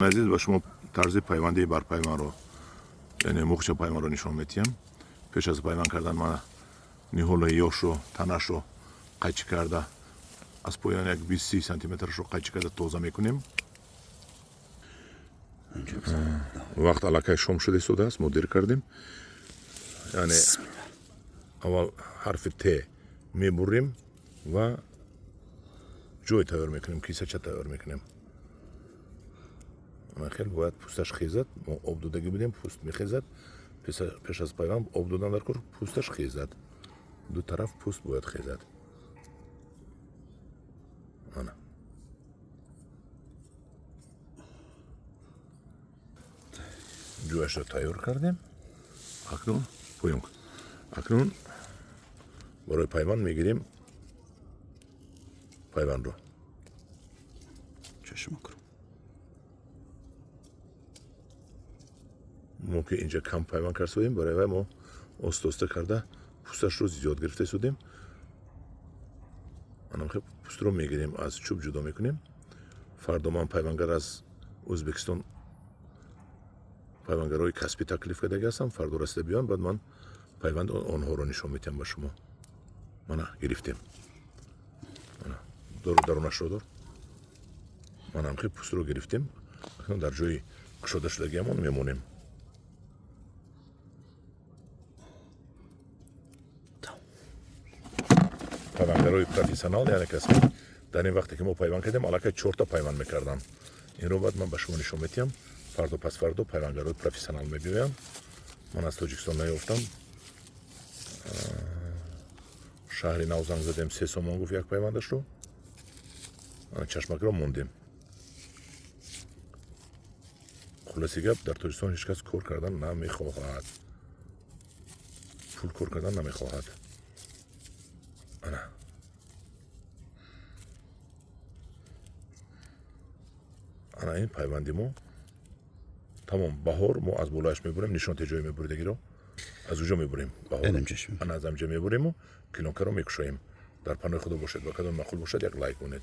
Азиз, ба шумо тарзи пайванди барпайвандро, яъне муғча пайвандро нишон медиҳам. Пеш аз пайванд кардан ман ниҳоли ёшро, танашро қайчи карда, аз поён як 20 сантиметрашро қайчи карда тоза мекунем. Вақт аллакай шом шуда истодааст, мо дер кардем. Яъне аввал ҳарфи Т мебурем ва ҷой тайёр мекунем, кисача тайёр мекунем. Хел бояд пӯсташ хезад. Мо об додагӣ будем, пӯст мехезад. Пеш аз пайванд об додан дар кор, пӯсташ хезад. Ду тараф пӯст бояд хезад. Ана ҷояшро тайёр кардем. Акнун поён, акнун барои пайванд мегирем пайвандро. Чашмакро. Мо ки инҷа кам пайванд карда судем, барои вай мо оста оста карда пӯсташро зиёд гирифта судем. Анамхел пӯстро мегирем, аз чӯб ҷудо мекунем. Фардо ман пайвандгар аз Ӯзбекистон, пайвандгарои касбӣ таклиф кардагӣ ҳастам. Фардо расида биён, баъд ман пайванди онҳоро нишон медиҳам ба шумо. Мана гирифтем. Мана дору дарунашро дор. Мана ҳамхел пӯстро гирифтем. Акнун дар ҷои кушода шудагиамон мемонем. Пайвандгарои профессионал, яъне касбӣ, дар ин вақте ки мо пайванд кардем, аллакай чорта пайванд мекардам. Инро баъд ман ба шумо нишон медиҳам. Фардо, пасфардо пайвандгарои профессионал мебиёянд. Ман аз Тоҷикистон наёфтам. Шаҳри нав занг задем, 3 сомон гуфт як пайвандашро. Чашмакро мондем. Хулоси гап, дар Тоҷикистон ҳеҷ кас кор кардан намехоҳад, пул кор кардан намехоҳад. Ана ана ин пайванди мо тамом. Баҳор мо аз болояш мебурем. Нишон те ҷое мебуридагиро, аз уҷо мебурем. Баҳор ана аз амҷа мебурему клеёнкаро мекушоем. Дар паноҳи Худо бошед. Ба кадом маъқул бошад, як лайк монед.